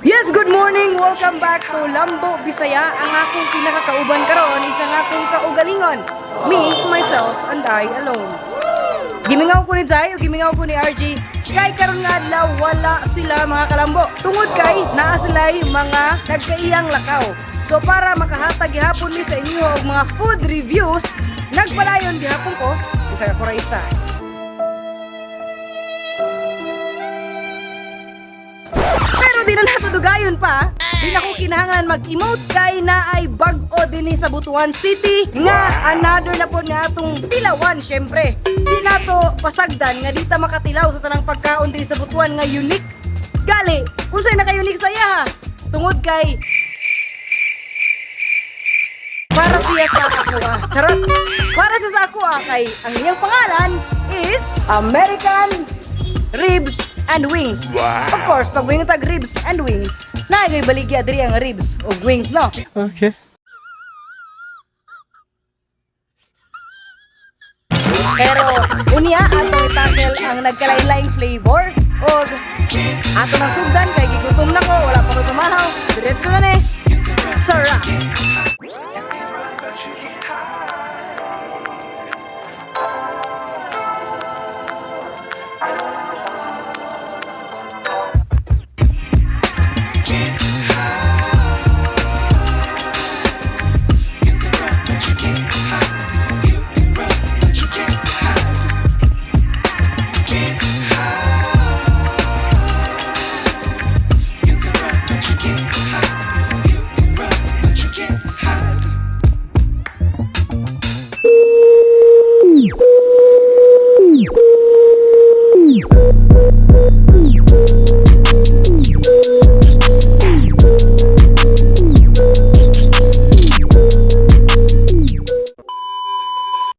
Yes, good morning! Welcome back to Lambo Bisaya. Ang akong pinakakauban karon is ang akong kaugalingon. Me, myself, and I alone. Gimingaw ko ni Zay o gimingaw ko ni RG. Kay karon nga adlaw wala sila, mga kalambo. Tungod kay naa sila'y mga nagkaiyang lakaw. So para makahatag gihapon mi sa inyo og mga food reviews, nagpalayon gihapon ko isa ka ra isa. Pero di na nato dugayon pa. Di na ko kinahanglan mag-emote kay na ay bag-o dinhi sa Butuan City nga another na po nga atong tilawan, syempre. Di nato pasagdan nga di ta makatilaw sa tanang pagkaon dinhi sa Butuan nga unique. Gali, unsay naka-unique sa iya ha? Tungod kay para siya sa ako ah. Charot. Para siya sa ako ah, kay ang iyang pangalan is American Ribs and Wings. Of course, pag wing tag ribs and wings, naa gyud baligya diri ang ribs ug wings, no? Okay. Pero unya atong i-tackle ang nagkalain-laing flavor og ato nang sugdan kay gigutom na ko, wala pa ko tumahaw. Diretso na ni. Sarap.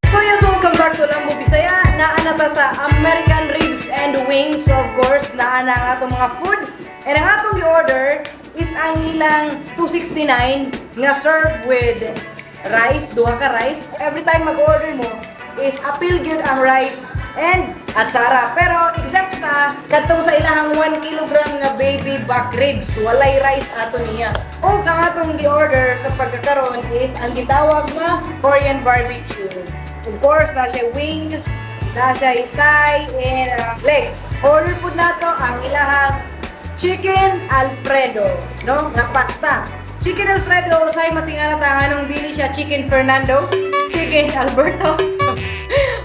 So yes, welcome back to Lambo Bisaya. Naa na ta sa American Ribs and Wings. So of course, naa na ang atong mga food. And ang atong i-order is ang ilang 269 nga served with rice, duha ka rice. Every time mag-order mo is apil gyud ang rice and atsara. Pero except sa katong sa ilahang 1 kilogram nga baby back ribs, walay rice ato niya. O ang atong gi-order sa pagkakaroon is ang gitawag nga Korean barbecue. Of course, na siya wings, na siya thigh, and leg. Order food nato ang ilahang chicken alfredo, no? Nga pasta. Chicken alfredo, usay matingala ta nganong dili siya chicken Fernando, chicken Alberto,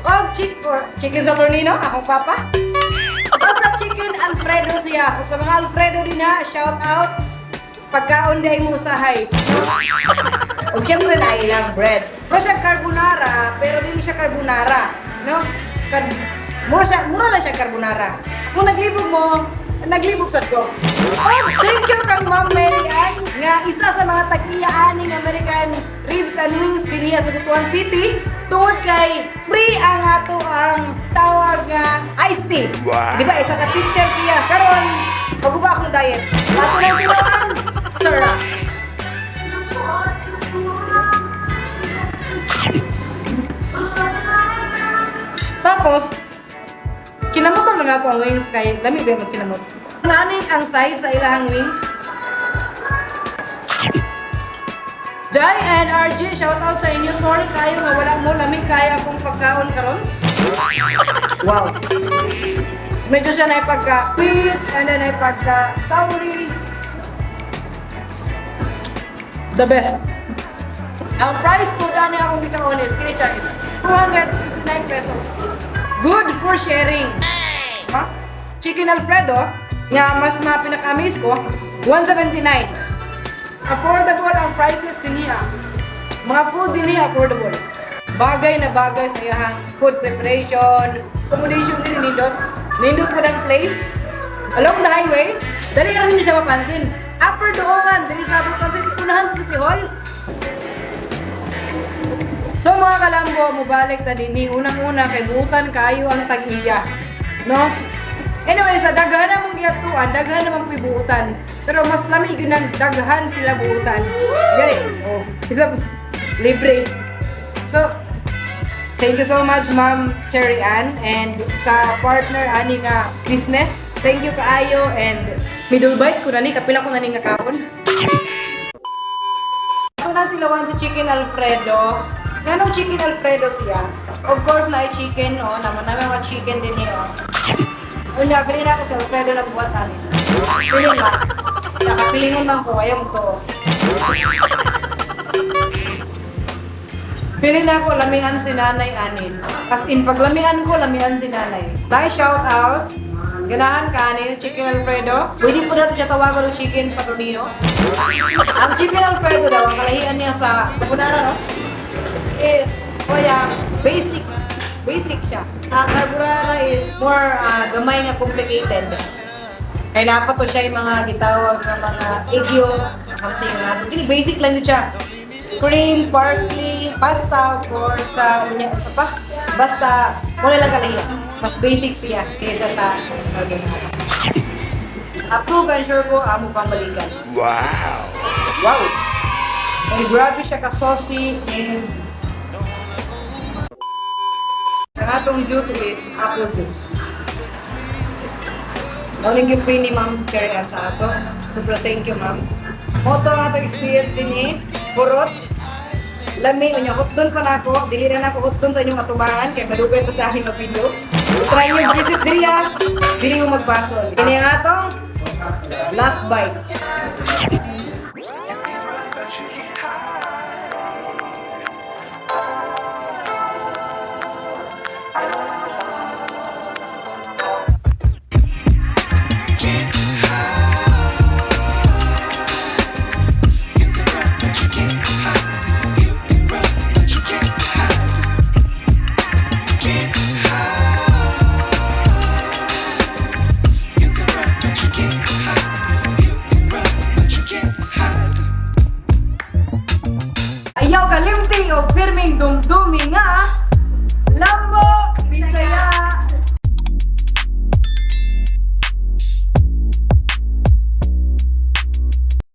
o or chicken Saturnino, akong papa. Basta chicken alfredo siya. So sa mga alfredo din ha, shout out. Pagkaon dahil mo usahay. O syempre na ilang bread. Pero siya carbonara, pero dili siya carbonara, no? Mura lang siya carbonara. Kung naglibog mo, naglibog sad ko. Oh, thank you kang Ma'am Mary Ann nga isa sa mga tag-iya aning American Ribs and Wings dinhiya sa Butuan City tungod kay free ang ato ang tawag nga iced tea. Wow. Di ba isa ka teacher siya karon paguba akong diet. Ato nang tilawan. Sarap. Tapos, kinamutan na nato ang wings kay lami ba magkinamot. Naani ang size sa ilahang wings. Jai and RG, shout out sa inyo. Sorry kayo nga wala mo lami kaya akong pagkaon karon. Wow. Medyo siya na pagka sweet and then ay pagka soury. The best. Ang price po dani akong gikaon is kini siya is 269 pesos. Good for sharing. Ha? Chicken Alfredo, nga mas ma pinaka-amaze ko, 179. Affordable ang prices din niya. Mga food din niya affordable. Bagay na bagay sa iyang food preparation, accommodation din nindot. Nindot po ng place. Along the highway, dali ka rin siya mapansin. Upper Doongan, dali sa mapansin, unahan sa City Hall. So mga kalambo, mubalik ta dinhi unang-una kay buutan kaayo ang tag-iya, no? Anyway, sa daghan namong gihatuan, daghan naman pu'y buutan. Pero mas lami gyud nang daghan sila buutan. Gani, oh, isa libre. So, thank you so much, Ma'am Cherry Ann, and sa partner ani nga business. Thank you kaayo and Middle bite ko na ni, kapila ko na ni nga kaon. Ito na tilawan si chicken alfredo. Ganong chicken alfredo siya? Of course, na chicken, oh. Naman namin mga chicken din eh, oh. Unya, pili na ako si Alfredo lang buhat namin. Pili na. Nakapilingon lang ko, ayaw mo to. Pili na ako, lamian si nanay anin. As in, pag lamian ko, lamian si nanay. Bye, shout out. Ganahan ka ani, chicken alfredo. Pwede po natin siya tawagan ng chicken sa Tornino. Ang chicken alfredo daw, ang kalahian niya sa carbonara, no? Is, kaya, basic. Basic siya. Ang carbonara is more gamay nga complicated. Kaya dapat to siya yung mga gitawag ng mga egg yolk, something nga. Kini basic lang yun siya. Cream, parsley, pasta, of course, sa unya, sa pa. Basta, wala lang kalahian. Mas basic siya kaysa sa carbonara. Approve and sure ko, amo pang balikan. Wow. Wow! And grabe siya ka-saucy and ang atong juice is apple juice. Morning give free ni Ma'am Cherry Ann sa ato. Super thank you, ma'am. Mao to ang atong experience din eh. Kurot. Lami, unya hotdon pa nako. Dili na nako hotdon sa inyong atubangan kay madugay to sa aking nga video. Try nyo visit diri ah. Dili mo magbasol. Kini ang atong last bite. You can run, but you can't hide. Can't hide. You can run, but you can't hide. You can run, but you can't hide. Can't hide. You can run, but you can't hide. You can run, but you can't hide. Ayaw kalimti og pirming dumdumi nga.